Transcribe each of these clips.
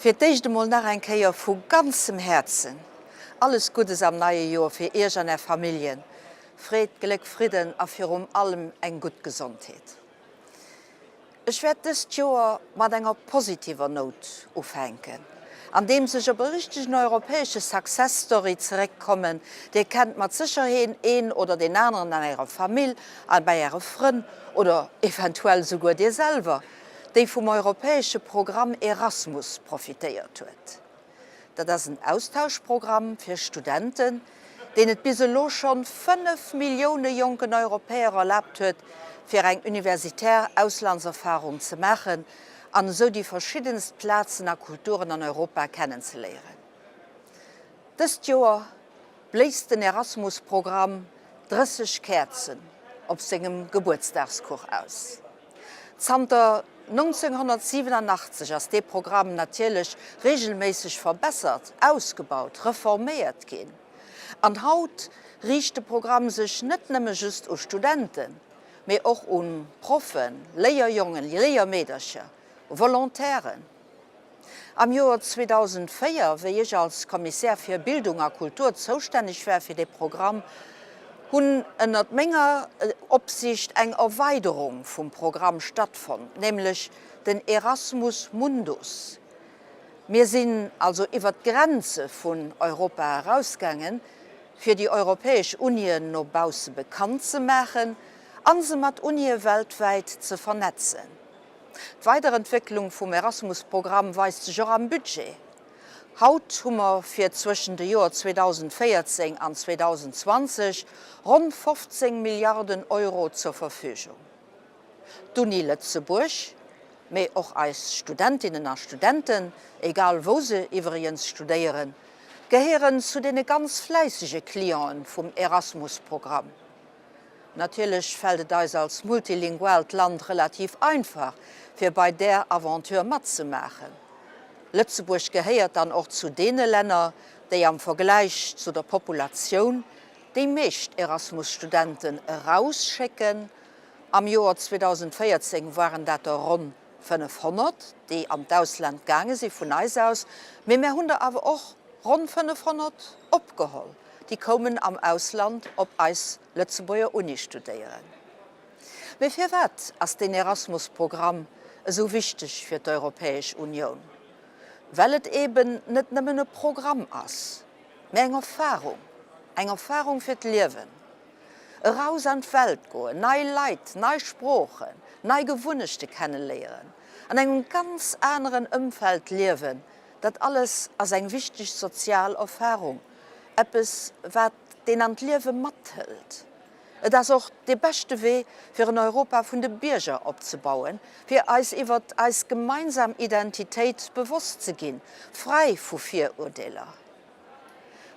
Fir d'éischt emol nach eng Kéier vu ganzem Häerzen alles Guddes am neie Joer fir Iech an Är Familljen, Freed, Gléck, Fridden a virum allem eng gutt Gesondheet. Ech wäert dëst Joer mat enger positiver Nout ufänken, andeems ech op e richtegen europäesche Success Story zeréckkommen. Dir kennt mat Sécherheen een oder deen aneren an Ärer Famill a bei Äre Frënn oder eventuell souguer Dir selwer, déi vum europäesche Programm Erasmus profitéiert huet. Dat ass en Austauschprogramm fir Studenten, deen et bis elo schonn 5 Millioune jonken Europäer erlaabt huet, fir eng universitär Auslandserfarung ze maachen an esou déi verschiddenst Plazen a Kulturen an Europa kennenzeléieren. Dëst Joer bléist den Erasmus-Programm 30 Käerzen op sengem Gebuertsdagskuch aus. Zanter 1987 ass dee Programm natierlech reegelméisseg verbessert, ausgebaut, reforméiert ginn. An haut riicht de Programm sech net nëmme just u Studenten, mee och u Proffen, Léierjongen, Léiermeedercher, Volontairen. Am Joer 2004, wéi ech als Kommissär fir Bildung a Kultur zoustänneg war fir dee Programm, hunn ënnert menger Opsicht eng Erweiderung vum Programm stattfonnt, nämlech den Erasmus Mundus. Mir sinn also iwwert d'Grenze vun Europa erausgaangen, fir déi europäesch Unien no bausse bekannt ze maachen a se mat Unie weltwäit ze vernetzen. D'Weiderentwécklung vum Erasmus-Programm weist sech och am Budget. Haut hu mer fir zwëschen de Joer 2014 an 2020 ronn 15 Milliarden Euro zur Verfügung. D'Uni Lëtzebuerg, mee och eis Studentinnen a Studenten, egal wou se iwwregens studéieren, gehéieren zu deene ganz fläissege Clienten vum Erasmus-Programm. Natierlech fält et eis als multilinguaalt Land relativ einfach, fir bei där Aventure matzemaachen. Lëtzebuerg gehéiert dann och zu deene Länner, déi am Vergläich zu der Populatioun déi meescht Erasmus-Studenten erausschécken. Am Joer 2014 waren dat der ronn 500, déi an d'Ausland gaange si vun eis aus, mee mär hunn der awer och ronn 500 opgeholl. déi koumen am Ausland op eis Lëtzebuerger Uni studéieren. Mee firwat ass deen Erasmus-Programm esou wichteg fir d'Europäesch Unioun? Well et eben net nëmmen e Programm ass, mee eng Erfarung, eng Erfarung fir d'Liewen. Eraus an d'Welt goen, nei Leit, nei Sproochen, nei Gewunnechte kenneléieren, an engem ganz aneren Ëmfeld liewen, dat alles ass eng wichteg sozial Erfarung. Eppes, wat een an d'Liewe mathëlt. Et ass och dee beschte Wee, fir en Europa vun de Bierger opzebauen, fir eis iwwert eis gemeinsam Identitéit bewosst ze ginn, fräi vu Virurdeeler.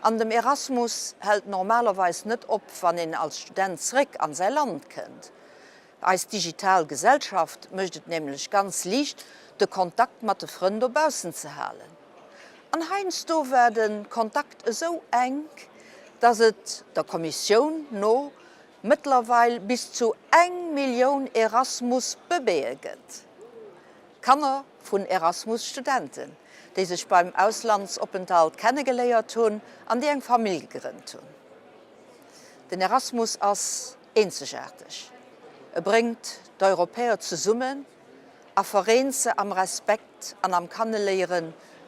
An dem Erasmus hält normalerweis net op, wann een als Student zréck an säi Land kënnt. Eis digital Gesellschaft mécht et nämlech ganz liicht, de Kontakt mat de Frënn dobaussen ze halen. An heiansdo war de Kontakt esou enk, dass et der Kommissioun no mëttlerweil bis zu eng Millioun Erasmus-Bëbeeë gëtt, Kanner vun Erasmus-Studenten, déi sech beim Auslandsopenthalt kennegeléiert hunn an déi eng Famill gegrënnt hunn. Den Erasmus ass eenzegaarteg. E bréngt d'Europäer zesummen a vereent se am Respekt an am Kanneléiere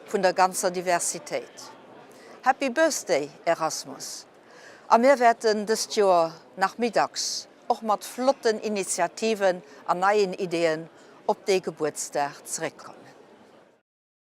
vun der ganzer Diversitéit. Happy Birthday Erasmus! A mir wäerten dëst Joer nach méi dacks, och mat flotten Initiativen an neien Ideeën, op dee Gebuertsdag zeréckkommen.